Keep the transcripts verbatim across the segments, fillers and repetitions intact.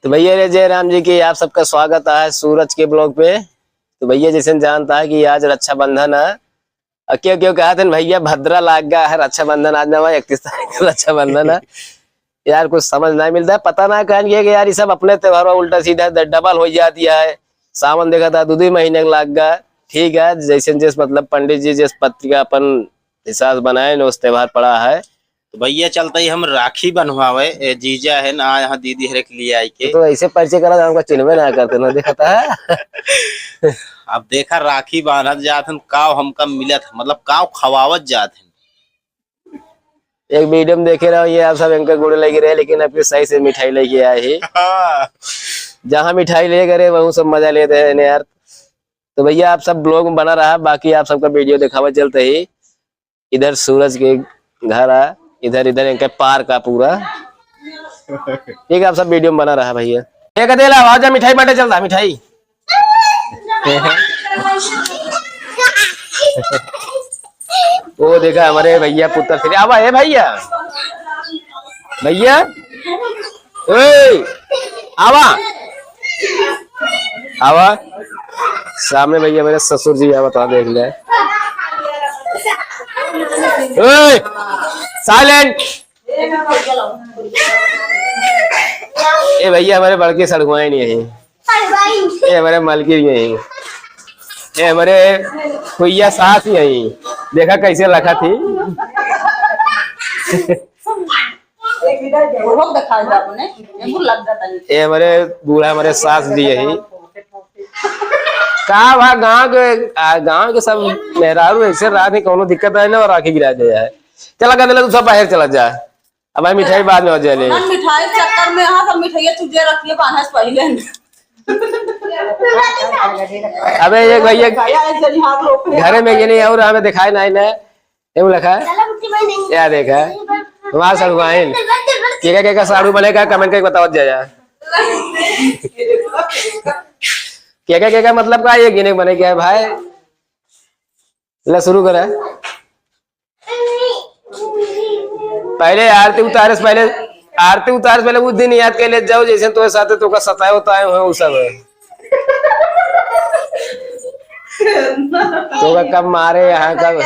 तो भैया रे, जय राम जी की, आप सबका स्वागत है सूरज के vlog पे। तो भैया जैसे जानता है कि आज रक्षाबंधन है, और क्यों क्यों कहत हैं भैया, भद्रा लाग गा है रक्षाबंधन, आज नवा इकतीस तारीख का रक्षाबंधन है। यार कुछ समझ ना मिलता है, पता ना कहन ये कि यार ये सब अपने त्योहार उल्टा सीधा द-, double हो जाती है। सावन देखा था दो दो महीने का लाग गा। ठीक है, जैसे जैसे मतलब पंडित जी जैसे पत्रिका अपन हिसाब से बनाए न उस त्योहार पड़ा है। तो भैया चलते ही हम राखी बंधवावे, ए, जीजा है ना यहाँ दीदी हरे के लिए आई के। तो ऐसे परिचय करा हमका चिन्हबे ना करते ना, देखा था। अब देखा राखी बांधत जात हन, काव हमका मिलत, मतलब काव खवावत जात हन। एक video में देखे रहो, ये आप सब इनका गुड़ लेके रहे, लेकिन अब सही से मिठाई लेके आए हैं। हाँ। जहाँ मिठाई लेके रहे, वहू सब मजा लेते हैं यार। तो भैया आप सब vlog में बना रहा, बाकी आप सबका video दिखावा चलते ही। इधर सूरज के घर आ, इधर, इधर इनका park आ पूरा। ठीक है, आप सब video में बना रहा भैया। ये कहते ला, आवाज मिठाई बांटे चलता, मिठाई। वो देखा हमारे भैया पुत्र फिर आवा है भैया, भैया, ओए, आवा, आवा। सामने भैया मेरे ससुर जी आवा, तो देख ले। ओए, silent। ए भैया, हमारे बड़के सड़ुआइन यही। ए हमारे मलकिन यही। ए हमारे भैया सास यही। देखा कैसे लखा थी। एक मिनट, वो लोग दिखाई दे अपने, ये मुंह लग जाता है। ए हमारे बूढ़ा, हमारे सास जी यही। का भा गाँव के, आ, गाँव के सब मेहरारू ऐसे रात में कौनो दिक्कत है ना, और राखी गिरा दे है। चला कर दे, तू सब बाहर चला जा। अब भाई मिठाई बाद में हो जाए ले। हम मिठाई चक्कर में यहाँ सब मिठाइयाँ चूजे रखिए, बांधे से पहले। अबे एक भैया, भैया, ऐसे नहीं हाथ रोक ले। घरे में ये नहीं और हमें दिखाए नहीं ना। ये लखा। क्या देखा? तुम्हारा सड़ुआइन। केका केका साड़ू बनेगा, comment करके बताओ जा, जा। केका केका मतलब का ये गिने बने क्या है भाई? ले शुरू करा। पहले आरती उतारे से पहले, आरती उतारे से पहले वो दिन याद कर ले जाओ, जैसे तोरे साथे तोका सताए उताए हो, वो सब है। तोका कब मारे यहाँ, कब।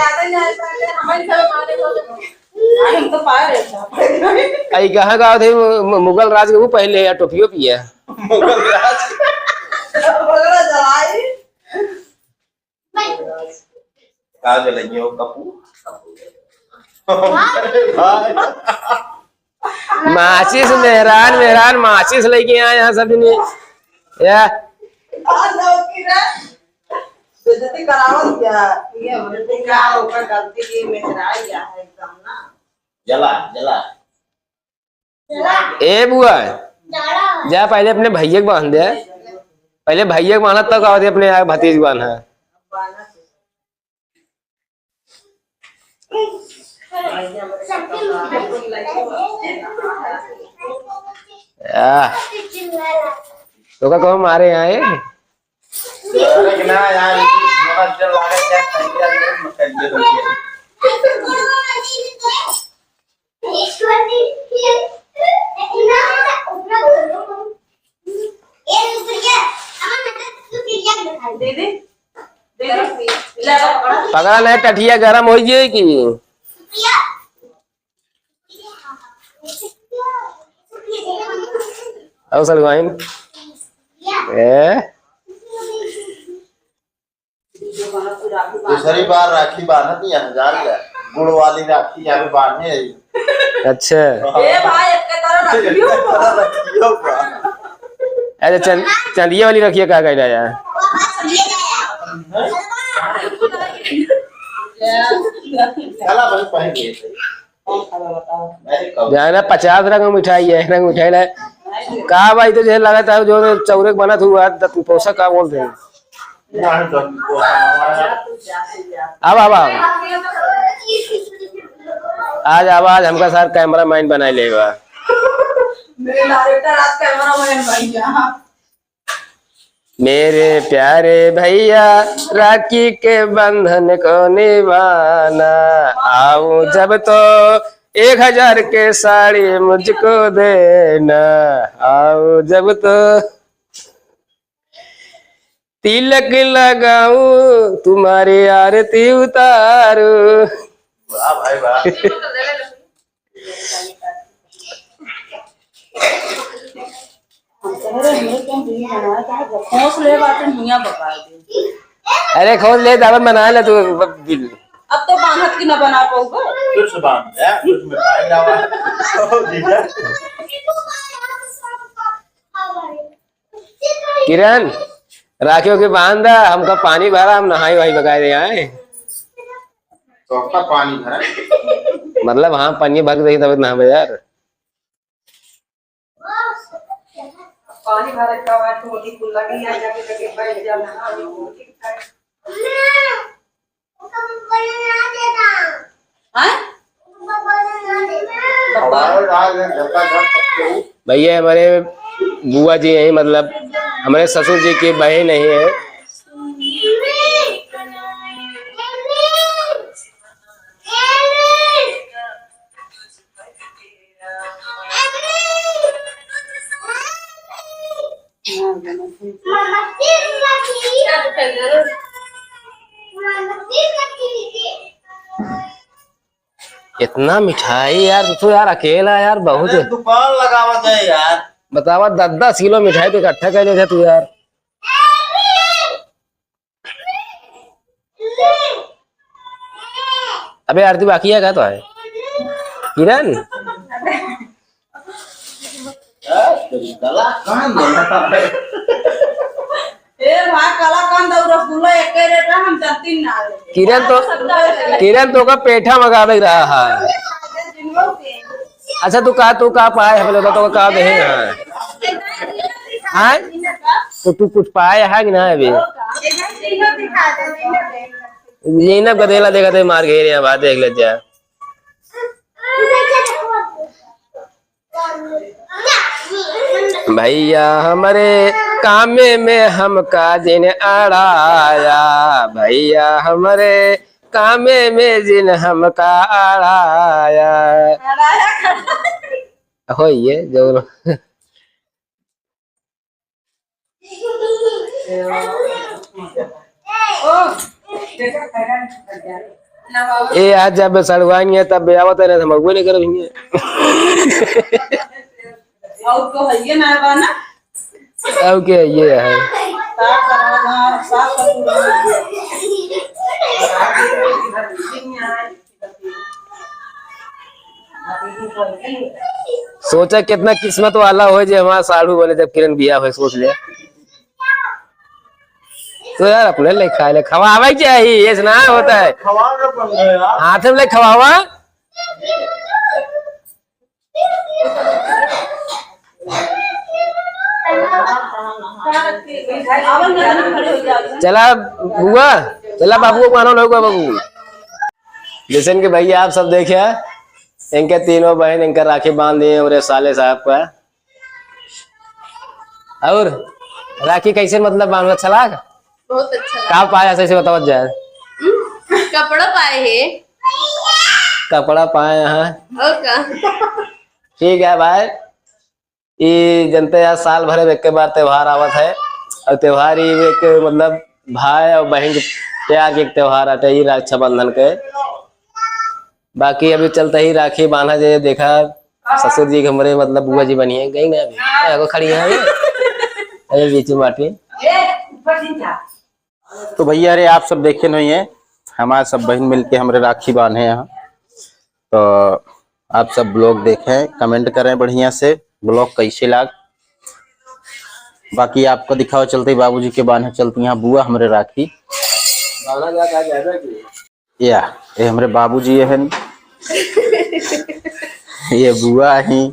हम तो पा रहे थे। आई कहाँ का थे मु-, मु-, मुगल राज के वो पहले या टोपियो पिया। मुगल राज। मुगल राज आई। का जलइयो कपू? अरे भाई। माचिस मेहरान, मेहरान माचिस लेके आए यहाँ सब ने। या। आज लौकी रे। बेइज्जती करावत क्या? ये बेइज्जती क्या? ओकर गलती की मेहराई क्या है एकदम ना। जला, जला। ए बुआ, जा पहले अपने भैया के बांध दे। पहले भैया के बांधा तब आवत अपने यार भतीज के बांधा। आ, तो का कहो मारे यहाँ ए? अरे ना यार, ये बहुत अच्छा लगा क्या, क्या, क्या, क्या, क्या, क्या, क्या। पकड़ा नहीं, टठिया गरम हो जाए कि। और सलवाइन। ए? दूसरी बार राखी बांधत ही है, जान ले। गुड़ वाली राखी यहाँ पे बांधे है। अच्छा। हाँ। ए भाई, एक तरह रखियो बा। रखियो बा। अरे चंद-, चंदिया वाली रखिए, का कहना यार? चला भाई, पहन लिए। जाना पचास रंग मिठाई है, रंग मिठाई ना। का भाई, तो जैसे लगा था जो चौरे के बनत हुआ, त पोसा का बोलते हैं? अब, अब, अब। आज आवाज हमका सार cameraman बनाए लेगा। मेरे director आज cameraman बन गया। मेरे प्यारे भैया, राखी के बंधन को निभाना, आऊं जब तो एक हजार के साड़ी मुझको देना, आओ जब तो तिलक लगाऊं, तुम्हारी आरती उतारूं। वाह भाई वाह। हम कह रहे, हमरे क्यों बिल बनाए, कहा, खोस ले बात है, मियाँ बता दे। अरे खोस ले, दावत बना ले तू, बिल। अब तो बांधत की ना बना पाऊंगा। कुछ बांध, यार, कुछ में टाइम ना हुआ। ओ, जीजा। किरण, राखियों के बांध दा, हमका पानी भरा, हम नहाई वहाई बकायदे आए। तो आपका पानी भरा? मतलब, हाँ, पानी भर के देखी तब नहावे यार। पानी भरे का बाद टोटी कुल लगी, यहाँ जाके, जाके बैठ जा, नहा लो, टोटी खाए। हाँ? भैया, हमारे बुआ जी हैं, मतलब, हमारे ससुर जी की बहन नहीं है। इतना मिठाई यार, तू तो यार अकेला यार, बहुत अरे है। दुकान लगावत है यार। बतावा, दस दस किलो मिठाई तो इकट्ठा कर लेते तू यार। अबे आरती बाकी है का तो है? किरण? कलाकंद। ए भाई, कलाकंद और रसगुल्ला एक ही रेट है, हम जानती ना। किरण तो, किरण तो का पेठा मंगावे रहा है। अच्छा, तू का, तू का पाए, हम लोग तो का दे हैं? हाँ? तो तू कुछ पाए है कि ना अभी? जैनब का देला देखा थे, मार घेरे हैं, बात देख ले जा। भैया हमरे कामे में हमका जिन अड़ाया, भैया हमरे कामे में जिन हमका अड़ाया। हो ये जो ए, आज जब सड़वाएंगे तब आवत है ना, हम अगुए नहीं करब हियाँ। और तो है ये ना बा ना। और के ये है? सास ससुर ना, सास ससुर ना। सोचा कितना किस्मत वाला हो जे हमारा साढ़ू बने जब किरण बियाह होए, सोच ले। तो यार अपने ले खाए ले, खवावे चाहिए, ऐसे ना होता है। खवा के बन गया। हाथ में ले खवावा। चला बुआ, चला बाबू को मानो लोग बाबू। जैसे कि भैया आप सब देखे, इनके तीनों बहन इनका राखी बांध दिए हमरे साले साहब का। और राखी कैसे मतलब बांधल अच्छा लाग? बहुत अच्छा लगा। का पाया सही से बतावत जाए? हम्म, कपड़ा पाए है। कपड़ा पाए हैं। और का? ठीक है भाई, ई जनते यार साल भर में एक बार त्योहार आवत है और त्योहार ही एक मतलब भाई और बहन के प्यार के एक त्योहार आते ही रक्षाबंधन के। बाकी अभी चलते ही राखी बांधा जाए, देखा ससुर जी के हमरे मतलब बुआ जी बनी है, गई ना अभी, ए, एगो खड़ी है अभी। अरे बीच में बाटी। तो भैया रे आप सब देखे नहीं है, हमारे सब बहन मिलके हमरे राखी बांधे हैं। तो आप सब vlog देखें, comment करें बढ़िया से, vlog कैसे लाग। बाकी आपको दिखाओ चलते बाबूजी के बांधे चलती हैं बुआ हमरे राखी। या, ये हमरे बाबूजी हैं। ये बुआ हैं।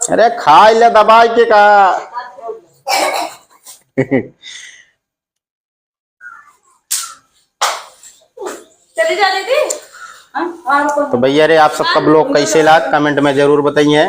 अरे खाई ले दबाई के का। चली जा दीदी। हाँ, हाँ, रुको। तो भैया रे, आप सबका vlog कैसे लाग, comment में जरूर बताइए।